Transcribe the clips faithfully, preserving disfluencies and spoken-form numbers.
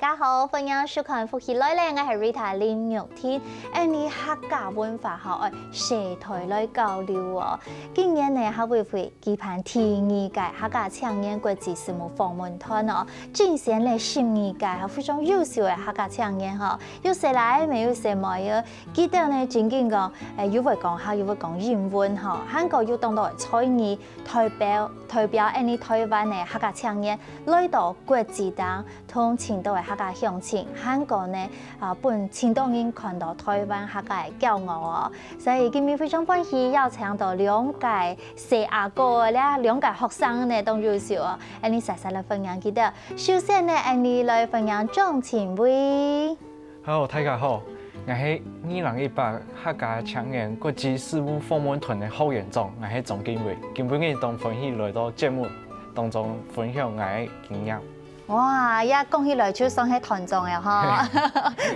大家好，歡迎收看《福氣來了》，𠊎係Rita林玉婷。恁呢客家文化吼，愛世代來交流哦。今年呢，客委會舉辦第二屆客家青年國際事務訪問團哦，進選了十二屆非常優秀个客家青年吼，有細倈仔，乜有細妹仔。記得呢，正經講，誒，又會講客，又會講英文吼，還過有當多个才藝，代表代表恁呢台灣个客家青年來到國際頂， 同盡多个客家鄉親，還過呢，啊，分盡多人看到台灣客家个驕傲哦。所以今日非常歡喜邀請到兩屆細阿哥，這兩屆學生呢，當優秀哦。恁呢，煞煞來歡迎佢兜。首先呢，恁呢來歡迎張清偉。Hello，大家好，𠊎係二零一八客家青年國際事務訪問團个學員長，𠊎係張清偉。今晡日當歡喜來到節目當中分享𠊎个經驗。 哇，這講起來就算係團長了吼。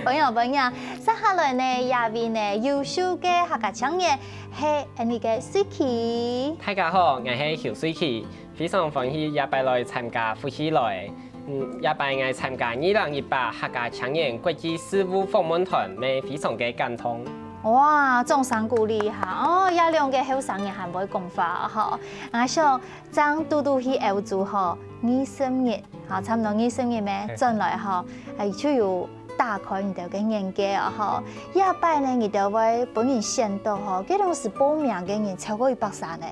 朋友，朋友，接下來呢，這位呢，優秀个客家青年係恁呢个瑞奇。大家好，𠊎係邱瑞奇，非常歡喜這擺來參加福氣來。嗯，這擺𠊎參加二零一八客家青年國際事務訪問團，乜非常个感動。哇，掌聲鼓勵一下哦！這兩個後生人還會講話吼，𠊎想 正堵堵去歐洲吼，二十日，吼，差毋多二十日咩，嘿。轉來吼，哎，就有打開你兜个眼界哦吼。這擺呢，你兜會分人選到吼，該當時報名个人超過一百儕呢，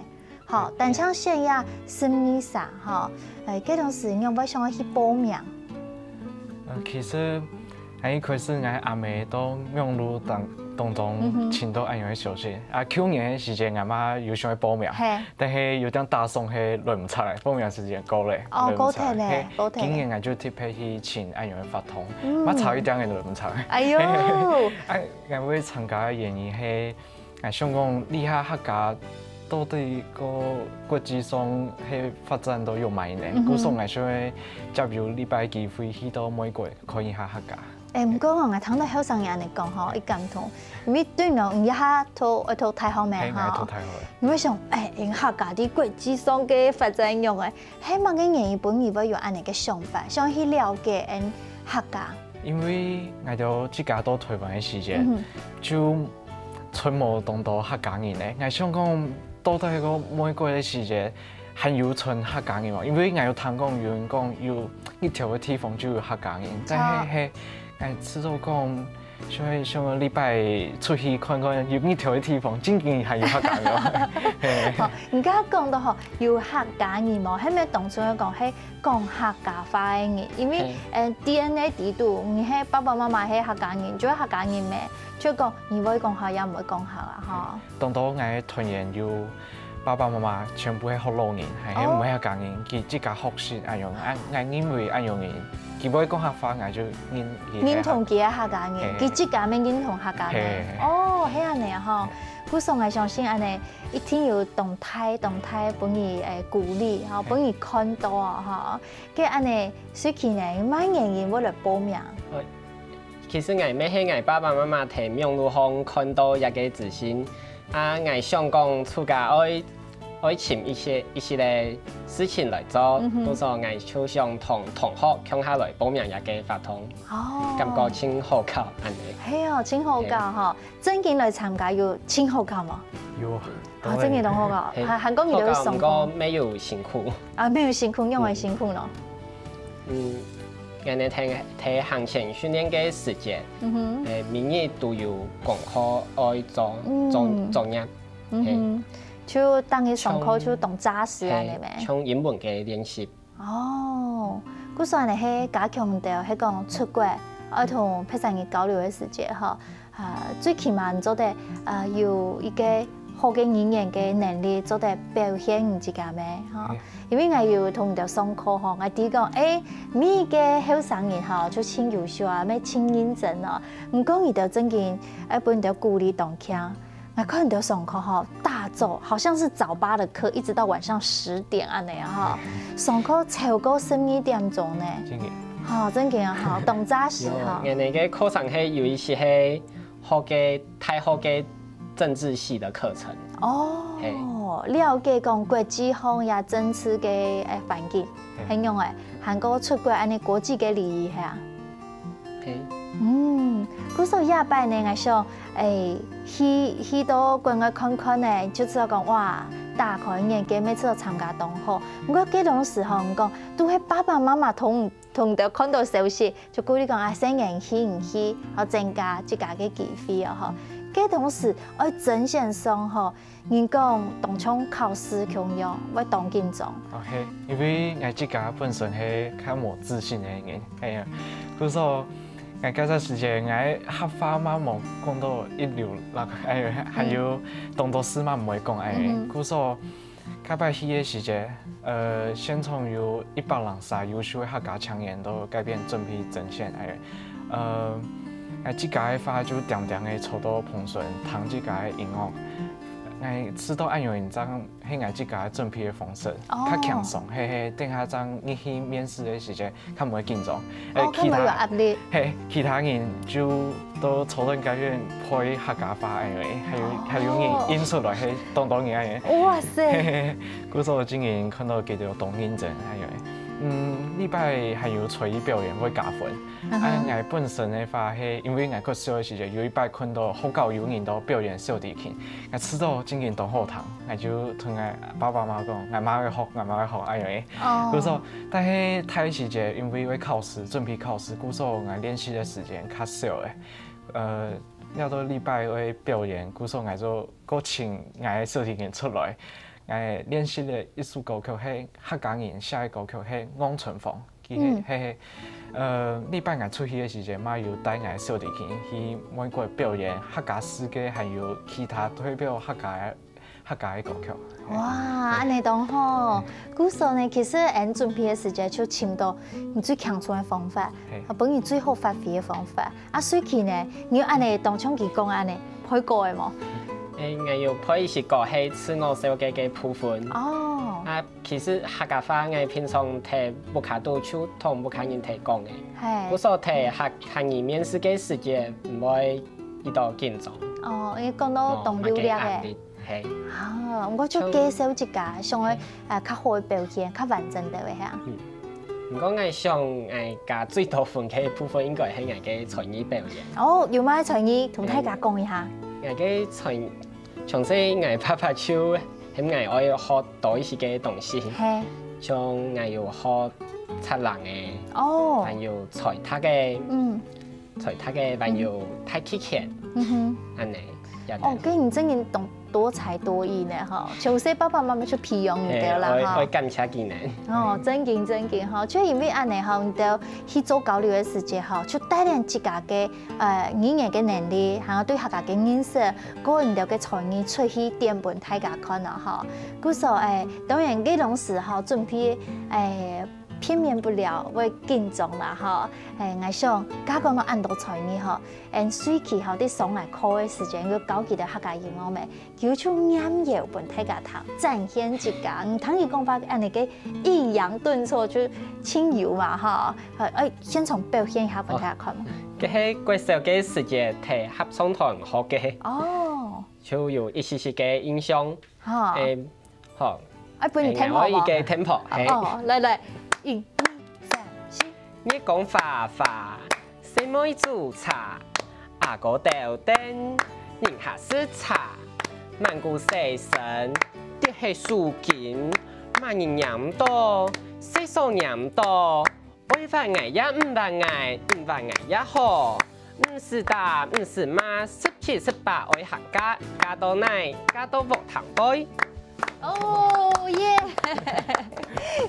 吼，嘿。單淨選這十二儕吼，哎，該當時仰會想愛去報名？呃，其實 𠊎一開始𠊎阿姆在網路當當中嗯哼。尋到恁樣个消息，啊，舊年个時節，𠊎嘛有想愛報名，嘿。但係有點打爽係來毋出來，報名時間過了，哦，來毋出來。過忒了，嘿，過忒了。今年𠊎就特別去尋恁樣个活動，嗯。嘛差一點仔來毋出來。哎喲。哎，𠊎會參加个原因係，𠊎想講，這下客家到底个國際上係發展到仰般呢？嗯哼。故所𠊎想愛藉由這擺機會去到美國看一下客家。 誒，毋過吼，𠊎聽到後生人恁呢講吼，一感動，因為對喏，你這下讀，愛讀大學咩，嘿，吼？𠊎讀大學了。你會想，誒，𠊎客家在國際上个發展仰仔，係麼个原因分你會有恁呢个想法，想去了解𠊎客家？因為𠊎兜自家在台灣个時節，嗯哼。就賰無當多客家人咧。𠊎想講，到底个美國个時節， 還有賰客家人無？因為𠊎有聽講有人講有日頭个地方就有客家人，但係，哦。係，𠊎試著講，想愛，想愛這擺出去看看，有日頭个地方，正經還有客家人無。嘿。好，你剛剛講到吼，有客家人無？係毋係當初講係講客家話个人？因為，嘿。呃，DNA裡肚，你係爸爸媽媽係客家人，就係客家人咩？就講你會講客，也毋會講客啊，吼。 當多𠊎个團員有爸爸媽媽全部係學老人，還係毋係客家人，哦。佢自家學識恁樣，啊，𠊎認為恁樣个，佢會講客話，𠊎就認，認，認同佢係客家人，嘿。佢自家乜認同客家人。嘿。哦，係恁呢吼。嘿。故所𠊎相信恁呢，一定有當大、當大分你，誒，鼓勵，吼，嘿。分你看到啊，吼。該恁呢，瑞奇呢，麼原因會來報名？呃，其實𠊎乜係𠊎爸爸媽媽在網路項看到這個資訊， 啊，𠊎想講自家愛，愛尋一些，一息个事情來做，嗯哼。故所𠊎就想同同學共下來報名這個活動，哦。感覺盡好搞，恁呢。係哦，盡好搞吼。嘿。正經來參加有盡好搞無？有啊。哦，正經當好搞，嘿，還，還講你兜有上課。好搞，毋過乜有辛苦。啊，乜有辛苦，仰會辛苦呢？嗯。 嗯，𠊎等在，在行前訓練个時節，嗯哼。誒，每日都有功課愛做，嗯。做，作業。嗯哼。嘿。就當日上課就當扎實恁呢咩？嘿，像英文个練習。哦，故所恁呢係加強到，係講出國，愛同別儕人交流个時節吼， 啊，最起碼你做得，呃，有一個好个語言个能力，做得表現你自家咩，吼。嗯。因為𠊎有同你兜上課吼，𠊎知講，誒，每一個後生人吼，就盡優秀啊，乜盡認真哦。毋過你兜正經，愛分你兜鼓勵當強。𠊎看你兜上課吼，大早，好像是早八的課，一直到晚上十點恁呢吼，嗯。上課超過十二點鐘呢。正經。吼，正經啊，吼，當扎實吼。有，𠊎等个課程係有一些係 學个，大學个政治系个課程。哦，嘿。了解講國際上也政治个，誒，環境，嘿。係仰仔，還過出國恁呢國際个禮儀，係啊？係。嗯，故所這擺呢，𠊎想，欸，去，去到國外看看呢，就知道講，哇，打開眼界，每次都參加當好。毋過，該當時吼，你講，都係爸爸媽媽同，同你兜看到消息，就鼓勵講，啊，細人去毋去，好增加自家个機會哦，吼。該當時愛甄選上吼， 人講當像考試共樣，會當緊張。哦，係，因為𠊎自家本身係較無自信个人，係啊，故所𠊎該隻時節，𠊎客話嘛無講到一流啦，還有，還有當多事嘛毋會講，哎，嗯哼。故所該擺去个時節，呃，現場有一百零儕優秀个客家青年到該片準備甄選，哎，呃，𠊎自家个話就恬恬个坐到旁脣聽自家个音樂。 𠊎試著恁樣正係𠊎自家準備个方式，哦。較輕鬆，嘿嘿，等下正入去面試个時節，較毋會緊張。欸，哦，較無有壓力。嘿，其他人就都坐等該片背客家話恁樣，還有，哦。還有人應出來，嘿，當多人恁樣。哇塞！嘿嘿，故所真經看到佢兜當認真，恁樣。嗯，禮拜還有才藝表演會加分。 嗯哼。啊，𠊎本身个話係，因為𠊎較細个時節，有一擺看到學校有人在表演小提琴，𠊎試著真經當好聽，𠊎就同𠊎爸爸媽媽講，𠊎嘛愛學，𠊎嘛愛學，恁樣。哦。故所，但係大時節，因為愛考試，準備考試，故所𠊎練習个時間較少誒。呃，要到禮拜愛表演，故所𠊎就過請𠊎个小提琴出來，𠊎練習个一首歌曲係客家人寫个歌曲係《望春風》。 佢係，嗯。係，係，呃，禮拜𠊎出去个時節，嘛有帶𠊎小提琴去美國表演客家詩歌，還有其他代表客家个，客家个歌曲。哇，恁樣當好。嗯。故所呢，其實𠊎準備个時節就尋到你最強壯个方法，係。啊，分你最好發揮个方法。啊，所以呢，你有恁樣當像佢講恁樣，配歌个無？欸，𠊎有配一首歌，係自我紹介个部分。哦。啊， 其實客家話𠊎平常在屋下肚就同屋下人在講个，係。故所在客，客語面試个時節毋會遇到緊張。哦，因為講到當流利个。哦，無麼个壓力，係。啊，毋過就介紹自家，想愛，係。呃，較好个表現，較完整个，係啊。嗯。毋過𠊎想，𠊎加最多分个部分應該係𠊎个才藝表演。哦，有麼个才藝？同大家講一下。嗯。𠊎个才 從細𠊎爸爸就喊𠊎愛學多一息个東西，係。像𠊎有學策蘭个，哦。還有採摘个，嗯。採摘个，還有太極拳，嗯哼。恁樣，這樣。哦，該你真經當多才多藝呢，吼。從細爸爸媽媽就培養你个啦，係，愛，吼。愛感謝佢等。哦，真經，真經，吼，就因為恁樣，吼，你兜去做交流个時節，吼，就帶領自家个 呃，語言个能力，還有對客家个認識，過你兜个才藝出去展分大家看哦，吼。故所，欸，當然，該當時吼，準備，欸，避免不了會緊張啦，吼。欸，𠊎想，加講到恁多才藝吼，嗯，隨期吼，在上𠊎課个時間，有教佢兜客家音樂無？ 佢就念謠分大家聽，展現自家。嗯，聽佢講話恁樣个抑揚頓挫，就盡有嘛，吼。好，欸，現場表現一下分大家看嘛。哦，這係國小个時節在合唱團學个，哦。就有一息息个印象。吼。欸，好。欸，分你欸，tempo無？𠊎愛一个tempo，係。哦，來，來，一、二、三、四。月光華華， 細妹煮茶，阿哥鬥凳，人客食茶，滿屋洗身，跌係手巾，麼人拈到，洗手拈到，愛還𠊎也毋還𠊎，毋還𠊎也好，毋使打，毋使罵，十七十八愛行嫁，嫁到哪，嫁到屋堂背。 哦，耶！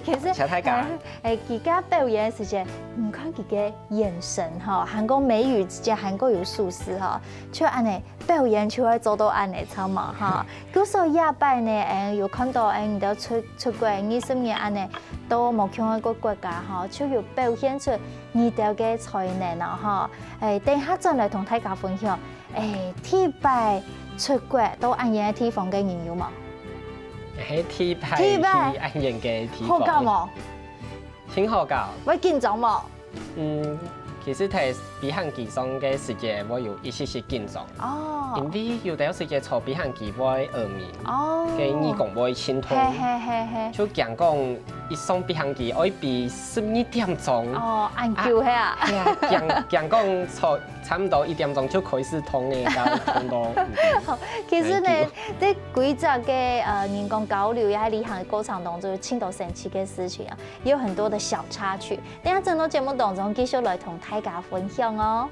其實，謝謝大家。欸，欸，佢个表演个時節，你看佢个眼神吼，還過眉宇之間還過有數字吼，就恁樣表演就會做到恁樣，著無吼？故所這擺呢，欸，有看到，欸，你兜出，出國二十年恁樣，到無共樣个國家吼，就有表現出你兜个才能哦吼。欸，等下轉來同大家分享。 欸，第一擺出國到恁樣个地方个人有無？係第一擺，第一擺。去恁樣个地方。好搞無？盡好搞。會緊張無？嗯，其實在飛行機上个時節會有一息息緊張，哦。因為有兜時節坐飛行機會耳鳴，哦。个耳公會震動，嘿嘿嘿嘿。就驚講一上飛行機愛飛十二點鐘，哦，恁久係啊？係啊，驚驚講坐差毋多一點鐘就開始痛个，到痛到其實呢，在規隻个呃人工交流也係旅行个過程當中，有盡多神奇个事情啊，也有很多的小插曲。等下轉到節目當中，繼續來同大家分享哦。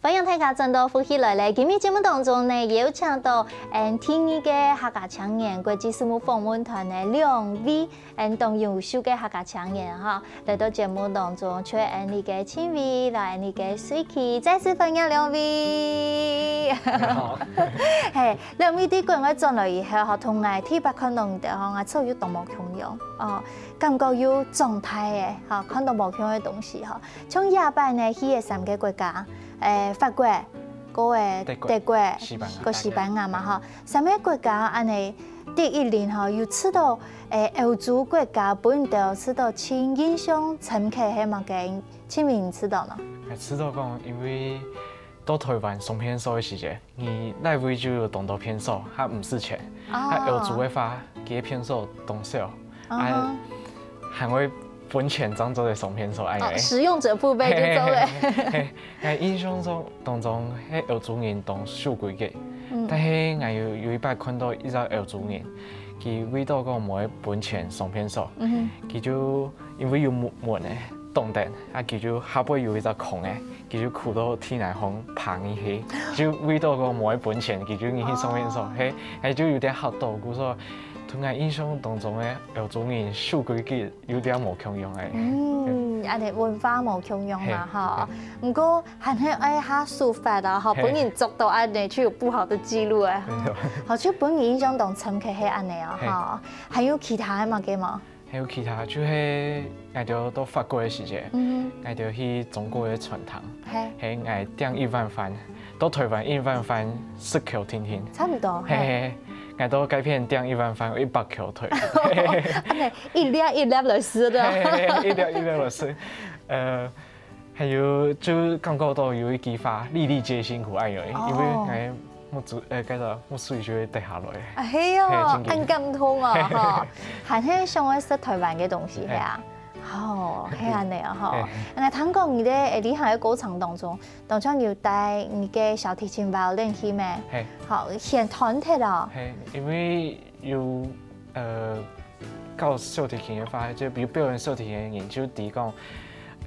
歡迎大家轉到福氣來了。今日節目當中呢，邀請到嗯第二个客家青年國際事務訪問團个兩位，嗯當優秀个客家青年哈，來到節目當中，就係𠊎俚个青偉，來𠊎俚个水琪，再次歡迎兩位。好，嘿，兩位對國外轉來以後哈，同𠊎第一擺看到你兜哈，𠊎就有當無共樣哦，感覺有長大个哈，看到無共樣个東西哈。像這擺呢，去个三个國家，誒，法國、个誒德國德國、西班牙个西班牙嘛哈，三个國家恁呢第一輪哈，有試到誒歐洲國家分你兜試到盡印象深刻係麼个？青偉試到呢？還試到講，因為到台灣上便所个時節，你來回就有當多便所，還毋使錢，還歐洲个話，佢个便所當少，啊，還會分錢正做得上便所，哎，使用者付費就做得。嘿，𠊎印象中當中，係歐洲人當守規矩，但係𠊎有有一擺看到一隻歐洲人，佢為到講無愛分錢上便所，佢就因為有門門个擋等，啊佢就下背有一隻空个，佢就跍到地泥項爬入去，就為到講無愛分錢，佢就入去上便所，嘿，還就有點嚇到，故所同𠊎印象當中个歐洲人守規矩有點無共樣个。嗯，恁呢文化無共樣嘛嘿哈。毋過還係愛較守法啊，吼，嘿分人捉到恁呢就有不好的記錄哎。真的好，就分人印象當深刻係恁呢哦，嘿吼。還有其他个麼个無？還有其他就係𠊎兜到法國个時節嗯，𠊎兜去中國个餐廳，嘿，係𠊎訂一碗飯，到台灣一碗飯十箍定定。差不多。嘿嘿，嘿，𠊎到該片訂一碗飯一百箍台幣。恁呢一粒一粒來食的。嘿嘿嘿，一粒一粒來食。呃，還有就感覺到有一句話，粒粒皆辛苦，哎喲，因為哦𠊎目珠，呃，該个目水就會滴下來。啊，係哦，嘿真的恁感動哦，吼，還係想愛食台灣个東西係啊。哦，係恁呢哦，吼。嘿𠊎聽講你在旅行个過程當中，當中有帶你个小提琴、violin去咩？嘿，好，選團體哦。嘿，因為有呃教小提琴个話，就有表演小提琴个人就知講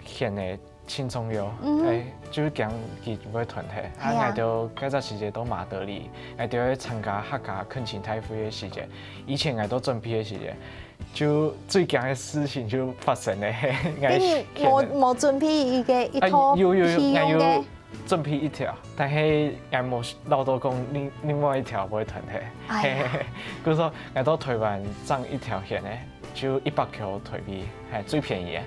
弦个盡重要，嗯哎，就係驚佢會斷忒。啊係啊，𠊎兜該隻時節到馬德里，𠊎兜愛參加客家懇親大會个時節，以前𠊎到準備个時節，就最驚个事情就發生了，𠊎你無無準備一个一啊套有有有，戲用个𠊎有。準備一條，但係𠊎無恅到講另另外一條會斷忒。哎呀嘿嘿嘿，故所𠊎到台灣整一條弦个，就一百箍台幣，係最便宜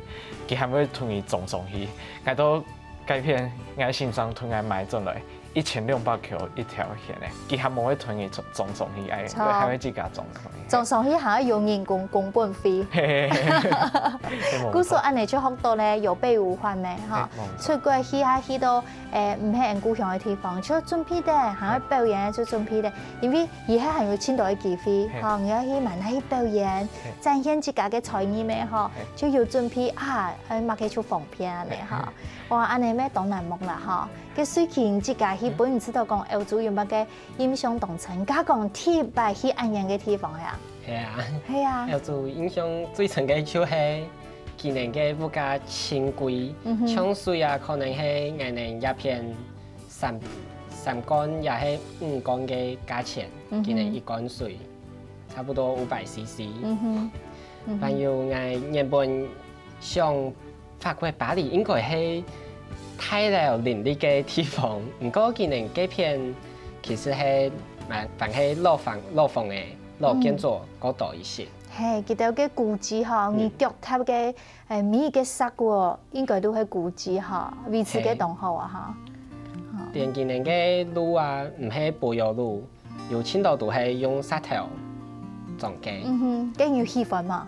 个，佢還會同你裝上去。𠊎到該片，𠊎先生同𠊎買轉來，一千兩百箍一條弦个，佢還無會同你裝裝上去，哎，著還會自家裝上去。裝上去還愛有人工工本費。嘿嘿嘿嘿，故所恁呢就學到咧有備無患咩，吼嘿無。錯出國去啊，去到誒毋係恁故鄉个地方，就準備个，還愛表演就準備个，因為以後還有盡多个機會，嘿吼，你愛去馬來去表演嘿，展現自家个才藝咩，吼嘿，就有準備啊，誒，麼个就方便咧，吼。哇，恁呢咩當難忘啦，吼。个水琴自家去，本人知道講歐洲有麼个印象當深，加講第一擺去恁樣个地方呀。係啊，係啊，歐洲印象最深个就係佢等个物價真貴，嗯哼像水啊，可能係𠊎等這片三三罐也係五罐个價錢，嗯哼佢等一罐水差不多五百C C。嗯哼，嗯哼還有𠊎原本想法國巴黎應該係大樓林立个地方，毋過佢等該片其實係還還係老房老房个老建築較多一些。嘿，佢兜个古蹟吼，嗯你腳踏个誒每一个石骨，應該都係古蹟吼，維持个嘿當好啊哈。連佢等个路啊，毋係柏油路，有盡多都係用石頭裝个。嗯哼，該你有喜歡無？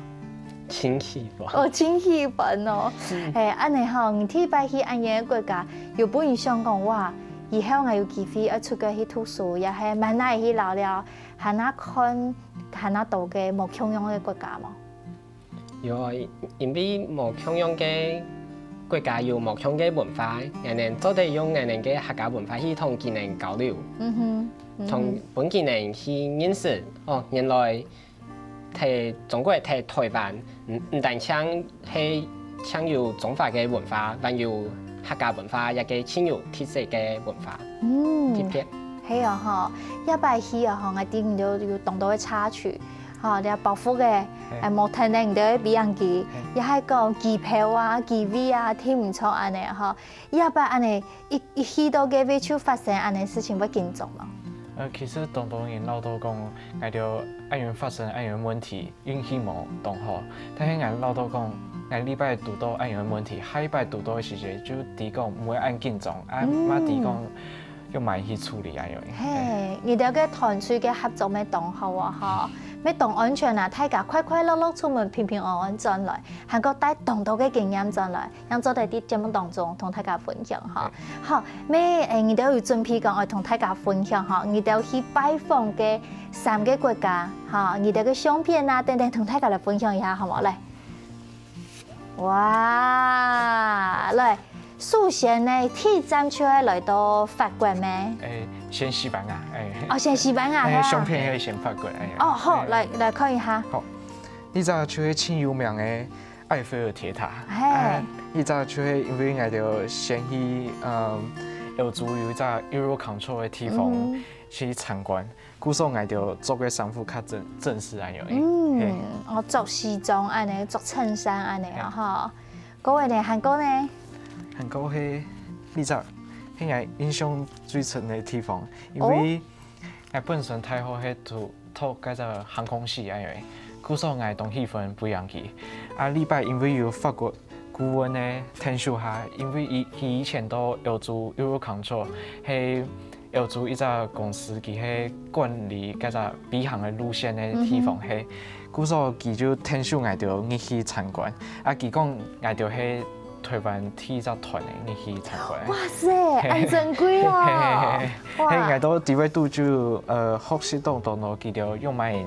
盡喜歡。哦，盡喜歡哦。嗯。嘿，恁樣吼，你第一擺去恁樣个國家，有分你想講，哇，以後𠊎有機會愛出國去讀書，也係慢慢去尞尞，還較看還較多个無共樣个國家無？ 有啊，因為無共樣个國家有無共个文化，𠊎等做得用𠊎等个客家文化去同佢等交流，嗯哼，嗯哼。同分佢等去認識，哦，原來在中國、在台灣，毋，毋單淨係淨有中華个文化，還有客家文化，也个盡有特色个文化。嗯，特別。係哦吼，這擺去哦吼，𠊎知你兜有當多个插曲， 吼，這包袱个，嘿。哎，無跈等你兜个飛行機，嘿。也係講機票啊、機位啊，訂毋著恁樣吼。這擺恁樣，一，一去到該位就發生恁樣事情，會緊張無？呃，其實當多人恅著講，𠊎兜恁樣發生恁樣問題，運氣無當好。但係𠊎恅著講，𠊎這擺堵著恁樣問題，下一擺堵著个時節，就知講毋會恁緊張，啊，嗯。嘛知講 用麼个去處理啊，有。嘿，你兜个團隊个合作乜當好哦，吼，乜當安全啊，大家快快樂樂出門，平平安安轉來，還過帶當多个經驗轉來，正做得在節目當中同大家分享吼。嘿。好，乜，誒，你兜有準備講愛同大家分享吼，你兜去拜訪个三个國家，吼，你兜个相片啊等等，同大家來分享一下，好無？來。 哇，來，首先呢，第一站就愛來到法國咩？誒，先西班牙，誒。哦，先西班牙，嘿啊。相片愛先法國，哎呀。哦，好，哎。來，來看一下。好，這隻就係盡有名个埃菲爾鐵塔。嘿。啊，這隻就係因為𠊎兜先去，嗯，歐洲有一隻Eurocontrol个地方，嗯哼。去參觀。 故所𠊎兜著个衫褲較正，正式恁樣。嗯，嘿。哦，著西裝恁樣，著襯衫恁樣啊，嘿。吼。過後呢，還過呢？還過係這隻，係𠊎印象最深个地方，因為，哦。𠊎本身大學係讀，讀該隻航空系恁樣，故所𠊎當喜歡飛行機。啊，這擺因為有法國 顧問个𢯭手下，因為佢，佢以前在歐洲Eurocontrol，係歐洲一隻公司，佢係管理該隻飛行个路線个地方，嗯哼。係。故所佢就𢯭手𠊎兜入去參觀。啊，佢講𠊎兜係台灣第一隻團个入去參觀。哇塞，嘿。恁珍貴哦！嘿，嘿，嘿，嘿。哇。係，𠊎兜在該位就，呃，學習到當多佢兜用麼个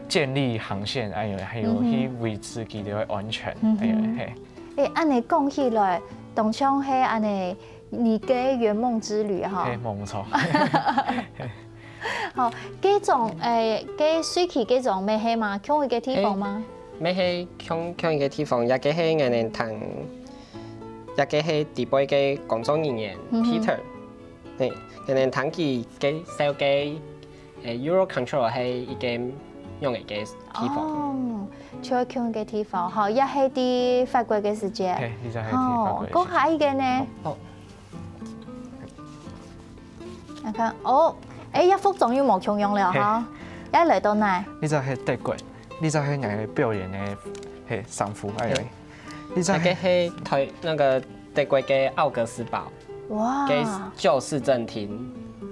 建立航線，哎喲，還有去維持佢兜个安全，嗯哼。哎喲，嘿。 誒，恁樣講起來，當像係恁樣你个圓夢之旅哈。嘿，無錯。好，該種，誒，該瑞奇該種乜係嘛，共一个地方嗎？誒，乜係共，共一个地方，也个係𠊎等聽，也个係底背个工作人員，嗯哼。Peter，誒，𠊎等聽佢个紹介，誒，Eurocontrol係一个樣个地方。哦，就係共一个地方，吼，也係在法國个時節。嘿，這隻係在法國个時節。哦，過下一个呢？哦，來看，哦，誒，這服裝又無共樣了哈，嘿。也來到哪？這隻係德國，這隻係𠊎个表演个，嘿，衫褲，哎喲。嘿。這隻係，這个係台，那個德國个奧格斯堡。 哇。个舊市政廳，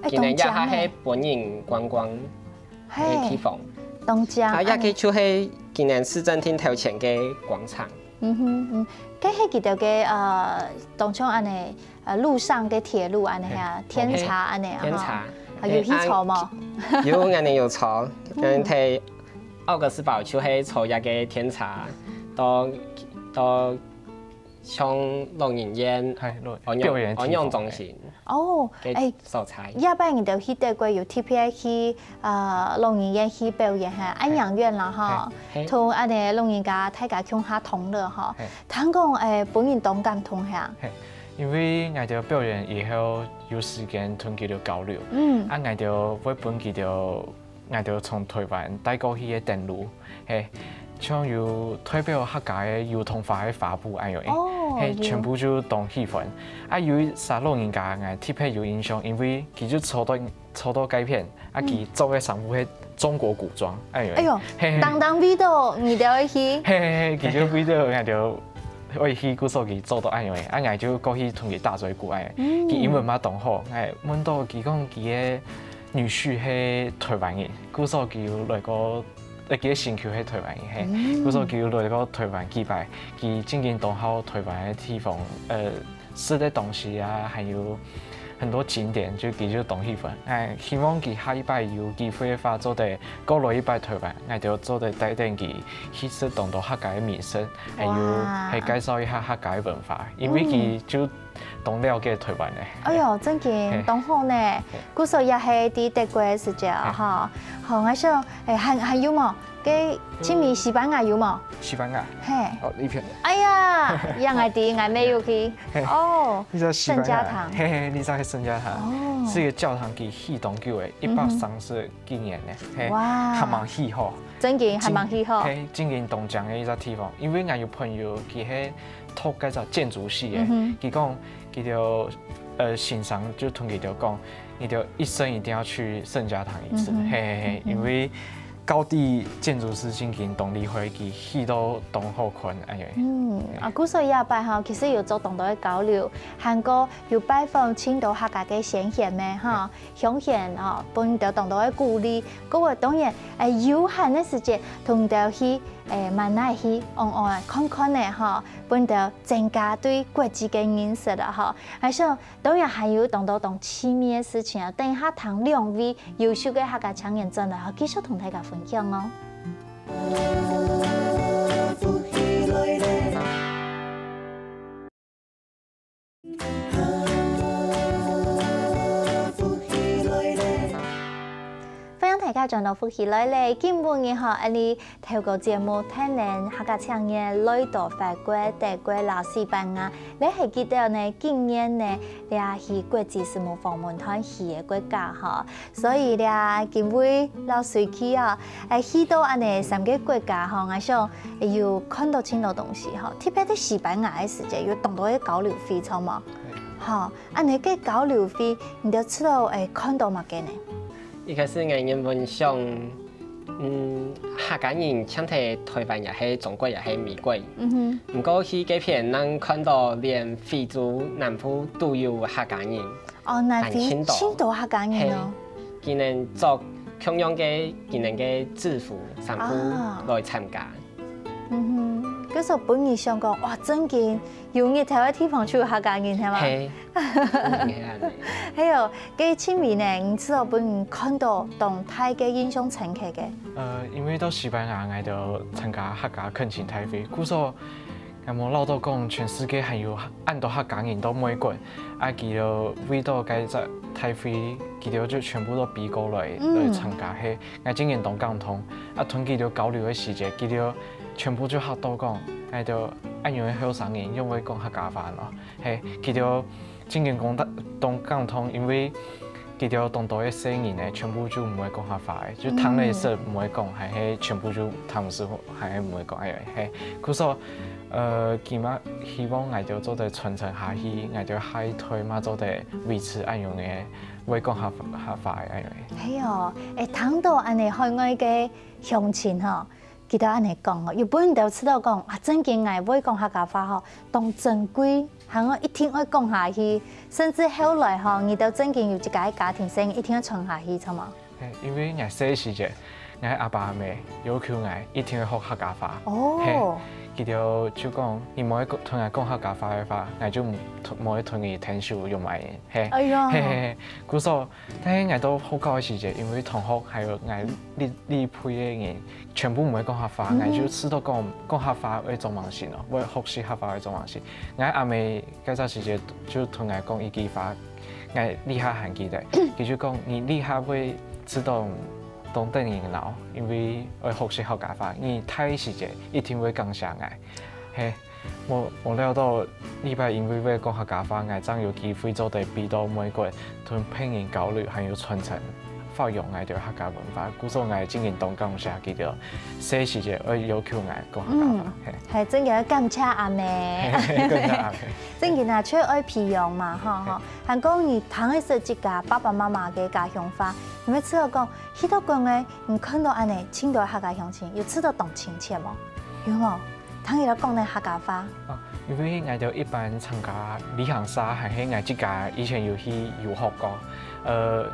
哎，今年也還係本人觀光个地方。當靚，當靚，啊，也个就係今年市政廳頭前个廣場。嗯哼，嗯，該係佢兜个，呃，當像恁樣，呃，路上个鐵路恁樣啊，嘿，天橋恁樣啊，天橋。啊，有去坐無？啊，有，𠊎等有坐，嗯。𠊎等在奧格斯堡就係坐這个天橋，到，到 像老人院、嘿，老，安養，表演地方，安養中心哦，个所在。哎，這擺你兜去德國有特別去，呃，老人院去表演哈，安養院啦哈，嘿，嘿。同恁樣老人家大家共下同樂哈。嘿。聽講，哎，本人當感動哈。嘿，因為𠊎兜表演以後有時間同佢兜交流，嗯。啊，𠊎兜會分佢兜 𠊎兜從台灣帶過去个等路，嘿，像有代表客家个油桐花个花布恁樣，哦，嘿，有。全部就當喜歡。啊，有一儕老人家，𠊎特別有印象，因為佢就坐到，坐到該片，啊，嗯。佢著个衫褲係中國古裝，恁樣。哎喲，嘿，嘿。當當味道，你兜會去？嘿，嘿，嘿，佢就味道，𠊎兜愛去，故所佢做到恁樣个，啊，𠊎就過去同佢打嘴鼓恁樣。佢英文嘛當好，𠊎問到佢講佢个女婿係台灣人，故所佢有來過，呃，佢个身軀係台灣人，嘿，故所佢有來過台灣幾擺，佢正經當好台灣个地方，呃，食个東西啊，還有很多景點，就佢就當喜歡。哎，希望佢下一擺有機會个話，做得過來一擺台灣，𠊎就做得帶等佢去食當多客家个美食，還有哇。還介紹一下客家个文化，因為佢就當了解台灣个。哎喲，真个，嘿。當好呢。嘿。故所也係在德國个時節啊，嘿。哈。好，𠊎想，哎，還，還有無？該清明西班牙有無？西班牙。嘿。哦，一片。哎呀，讓𠊎知，𠊎乜有去。嘿。哦，你知道西班牙？聖家堂。嘿嘿，你知道聖家堂？哦。係一個教堂，佢起當久个，一百三十幾年呢，嘿，哇。還吂起好。真个，還吂起好。嘿，真个當靚个一個地方，因為𠊎有朋友，佢係讀該隻建築系个，嗯哼。佢講，佢就，呃，先生就同佢就講，你就一生一定要去聖家堂一次，嗯哼。嘿嘿嘿，嗯哼。因為高地建築師真个當厲害，佢起到當好看，哎呀。嗯，啊，故所這擺吼，其實有做當多个交流，還過有拜訪當多客家个先賢們吼， 向前吼，分佢兜當多个鼓勵。過後當然，誒，有閒个時節，同佢兜去，誒，滿哪去，往外看看呢吼，分佢兜增加對國際个認識啊吼。還想，當然還有當多當趣味个事情啊，等一下聽兩位優秀个客家青年轉來吼，繼續同大家分享哦。 歡迎大家轉到福氣來了。今晡日吼，𠊎俚透過節目，帶領客家青年來到法國、德國摎西班牙，這係佢兜呢，今年呢，這去國際事務訪問團去个國家吼。 所以咧，今晡日摎瑞琪啊，誒，去到恁呢三個國家吼，𠊎想有看到當多東西吼，特別在西班牙个時節，有當多个交流會，著無？係。吼，恁呢个交流會，你兜知著，誒，看到麼个呢？一開始𠊎原本想，嗯，客家人淨在台灣也係中國也係美國，嗯哼。毋過去該片正看到連非洲南部都有客家人。 哦，南非當多客家人哦。係，佢兜著共樣个，佢兜个制服、衫褲啊。來參加。嗯哼，該時分你想講，哇，真个有日頭个地方就有客家人，係無？係，嗯，係恁呢。還有，該清明呢，你知著分你看到當大个印象深刻个？呃，因為到西班牙，𠊎就參加客家懇親大會，故所 𠊎無恅著講全世界還有恁多客家人到美國，啊，佢兜為著該隻大會，佢兜就全部都飛過來，嗯。來參加，係，𠊎真个當感動。啊，同佢兜交流个時節，佢兜全部就嚇著講，𠊎兜恁樣个後生人仰會講客家話咯？係，佢兜真个講得當感動，因為 佢兜當多个細人呢，全部就毋會講客話个，就聽了識毋會講，還係全部就聽毋識，還係毋會講，哎，係。故所，呃，佢嘛希望𠊎兜做得傳承下去，𠊎兜下一代嘛做得維持恁樣个會講客，客話个恁樣个。係哦，誒，聽到恁呢海外个鄉親吼， 佢兜恁呢講哦，有分你兜知著講，啊，真个𠊎會講客家話吼，當珍貴，還愛一定愛講下去，甚至後來吼，你兜真个有自家个家庭生活，一定愛傳下去，著無？嘿，因為𠊎細時節，𠊎阿爸阿姆要求𠊎一定愛學客家話。哦。嘿，佢兜就講，你無愛講，同𠊎講客家話个話，𠊎就無，無愛同你𢯭手用買煙。嘿，哎喲。嘿嘿嘿，故所 但係𠊎到學校个時節，因為同學還有𠊎這，這輩个人，全部毋會講客話，嗯哼。𠊎就試著講，講客話會做麼个事哦，會學習客話會做麼个事。𠊎阿姆該隻時節就同𠊎講一句話，𠊎這下還記得，佢就講，你這下會試著當得人惱，因為會學習客家話，你大時節一定會感謝𠊎。嘿， 無，無料到這擺因為會講客家話，𠊎正有機會做得飛到美國，同別人交流，還有傳承、發揚𠊎兜客家文化。故所𠊎真个當感謝佢兜，細時節愛要求𠊎講客家話。嗯，嘿。還真个愛感謝阿姆。嘿，感謝阿姆。真个啊，就愛培養嘛，吼，嘿。吼。還講你聽得識自家爸爸媽媽个家鄉話，你會試著講，去到國外，你看到恁呢，盡多客家鄉親，有試著當親切無？有無？聽佢兜講等客家話？啊，因為𠊎兜一般參加旅行社，還係𠊎自家以前有去遊學過，呃，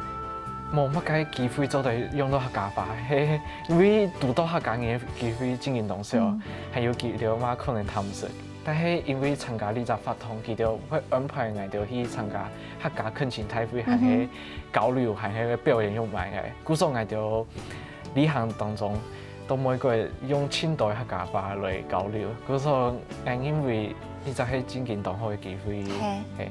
無麼个機會做得用到客家話，係因為堵到客家人个機會真經當少，嗯。還有佢兜嘛可能聽毋識。但係因為參加這隻活動，佢兜會安排𠊎兜去參加客家懇親大會，還係嗯哼。交流，還係表演用麼个。故所𠊎兜旅行當中，都每個月用盡多客家話來交流。故所，𠊎認為這隻係真經當好个機會。係。係。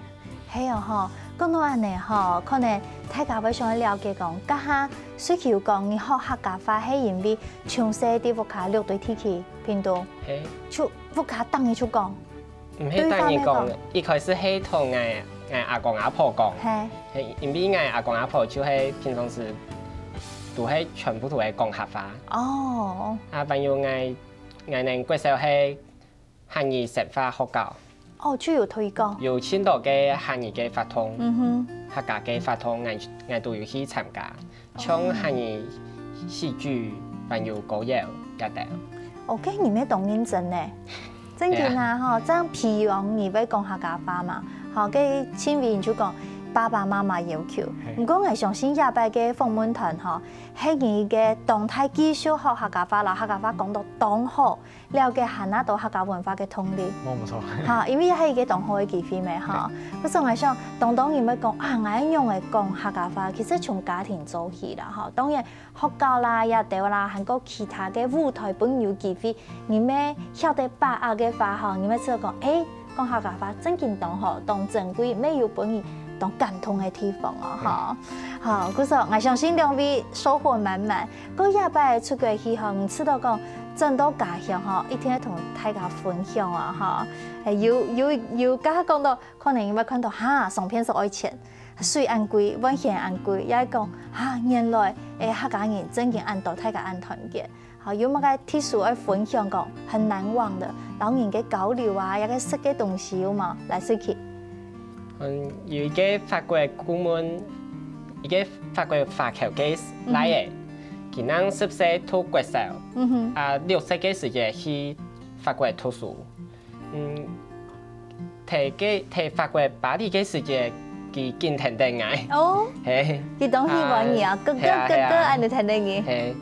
係哦吼，講到恁呢吼，可能大家會想要了解講，這下雖然講你學客家話，係因為從細在屋下六堆地區，屏東，係。就屋下逐日就講。毋係逐日講，對方來講。一開始係同𠊎，𠊎阿公阿婆講。係。係，因為𠊎阿公阿婆就係平常時都係全部都係講客話。哦。啊，還有𠊎，𠊎等國小係客語生活學校。哦，就有推廣。有盡多个客語个活動，嗯哼。客家个活動，𠊎，𠊎都有去參加。 像客語戲劇，還有歌謠，這兜。哦，該你乜當認真呢。正經啊，吼，恁樣培養你會講客家話嘛，吼，該盡尾你就講爸爸媽媽要求。係。毋過𠊎相信這擺个訪問團吼，係你个當大繼續學客家話，摎客家話講到當好， 了解還拿到客家文化个動力。無毋著。哈，因為係一個當好个機會咩，哈。故所𠊎想，當多人會講啊，𠊎愛仰仔講客家話，其實從家庭做起啦，哈。當然，學校啦、這兜啦，還過其他个舞台分你有機會，你乜曉得把握个話，哈，你乜知道講，誒，講客家話正經當好，當珍貴，乜有分你當感動个地方哦，哈。好，故所𠊎相信兩位收穫滿滿。 過這擺出國去吼，你知道講轉到家鄉吼，一定愛同大家分享啊吼。誒，有有有，剛剛講到，可能因為看到哈，上片所愛錢，水恁貴，換錢恁貴，也講哈，原來誒客家人正經恁多，大家恁團結。好，有麼个特殊愛分享講很難忘的，摎人个交流啊，也个食个東西有無？來，水琪。 嗯，有一個法國顧問，一個法國華僑个倈仔，佢正十歲讀國小，啊，六歲个時節去法國讀書。嗯，在个在法國巴黎个時節，佢緊跈等𠊎。哦，係，佢當喜歡你啊，哥哥哥哥，係啊係啊，恁樣跈等你。係，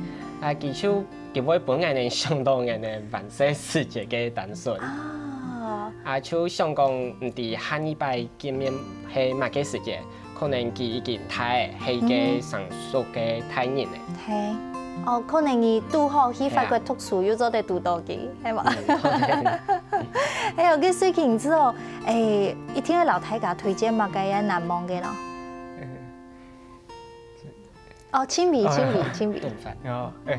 啊，佢就佢會分𠊎等想到𠊎等還細時節个單純。啊，啊，就想講，毋知下二擺 見面係麼个時節，可能佢已經大了，係一個成熟个大人了。係，哦，可能你堵好去法國讀書，又做得堵到佢，係無？哎喲，該水琪之後，誒，一定愛摎大家推薦麼个難忘个咯。 哦，盡尾，盡尾，盡尾。燉飯。哦，誒，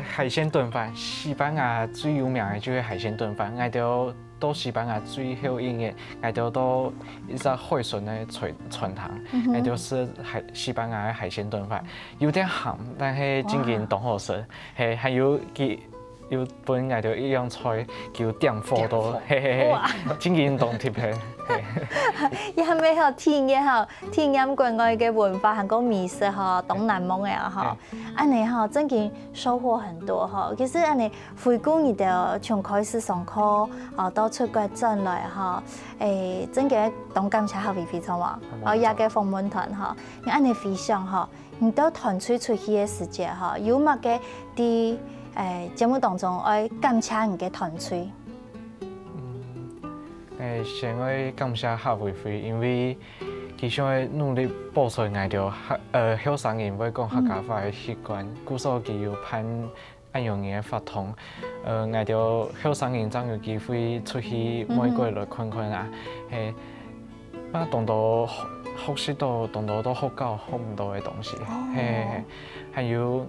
海鮮燉飯，西班牙最有名个就係海鮮燉飯。𠊎兜到西班牙最後一日，𠊎兜到一隻海鮮个餐餐廳，𠊎兜食海西班牙个海鮮燉飯，有點鹹，但係正經當好食。係，還有佢 有分𠊎兜一樣菜，佢有點火到，係係係，正經當特別。係，也還無好體驗吼，體驗國外个文化還過美食吼，當難忘个吼。恁樣吼，正經收穫很多吼。其實恁樣回顧你兜從開始上課，哦，到出國轉來吼，誒，正經當感謝客委會著無？哦，這個訪問團吼，你恁樣回想吼， 你兜團隊出去个時節吼，有麼个在，誒，節目當中愛感謝你个團隊？嗯，誒，先愛感謝客委會，因為佢想愛努力保存𠊎兜客，呃，後生人會講客家話个習慣，故所佢有辦 恁樣个活動，呃，𠊎兜後生人正有機會出去外國來看看啊，係，啊，當多學，學習到當多在學校學毋到个東西，係，還有，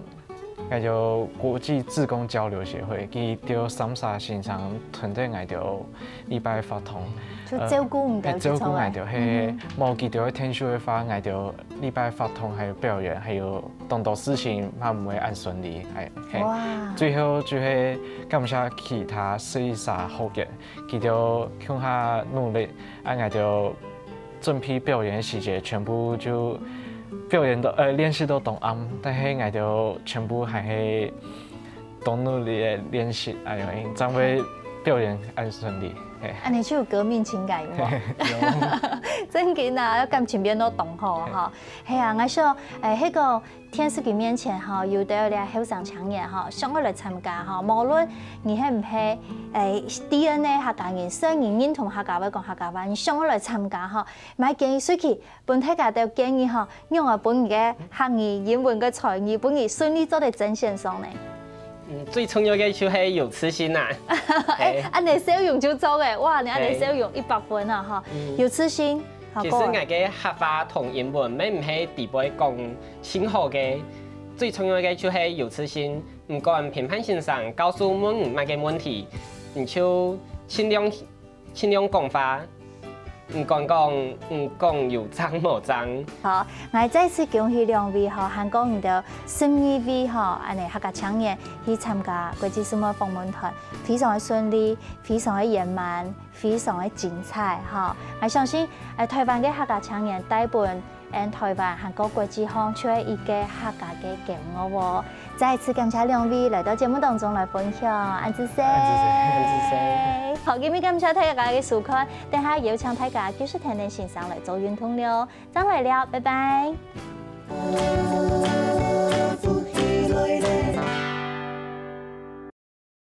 還有國際志工交流協會，佢兜三儕先生跈等𠊎兜禮拜活動，就照顧你兜，照顧𠊎兜，係，無佢兜个𢯭手个話，𠊎兜 禮拜活動還有表演，還有當多事情嘛毋會恁順利，係，係。最後就係感謝其他十一儕學員，佢兜共下努力，恁𠊎兜準備表演个時節，全部就表演到，呃，練習到當暗，但係𠊎兜全部還係當努力个練習，恁樣正會表演恁順利，嘿。恁呢就有革命情感有無？真緊啊，感情變到當好吼。係啊，𠊎想，誒，迄个電視機面前吼，有兜个後生青年吼，想要來參加吼，無論你係毋係誒DNA客家人，雖然認同客家話、講客家話，你想要來參加吼，買建議隨去分大家兜建議吼，仰般分你个客語、英文个才藝，分你順利做得正選上呢？嗯，最重要个就係有自信啊。哎，恁呢笑容就做个，哇，你恁呢笑容一百分啊哈！有自信，好其實𠊎个客話同英文，乜毋係底背講盡好个，最重要个就係有自信。毋管評判先生教授問你麼个問題，你就盡量盡量講話。毋管講，毋講有正無正。好，𠊎再次恭喜兩位吼，還過你兜十二位吼，恁呢客家青年去參加國際事務訪問團，非常个順利，非常个圓滿，非常个精彩吼。𠊎相信，誒，台灣个客家青年大部分 恁台灣還過國際上就係一個客家个驕傲哦。再一次感謝兩位來到節目當中來分享，恁仔細。恁仔細，恁仔細。好，今日感謝大家个收看，等下邀請大家繼續聽聽先生來做運動了，正來尞，拜拜。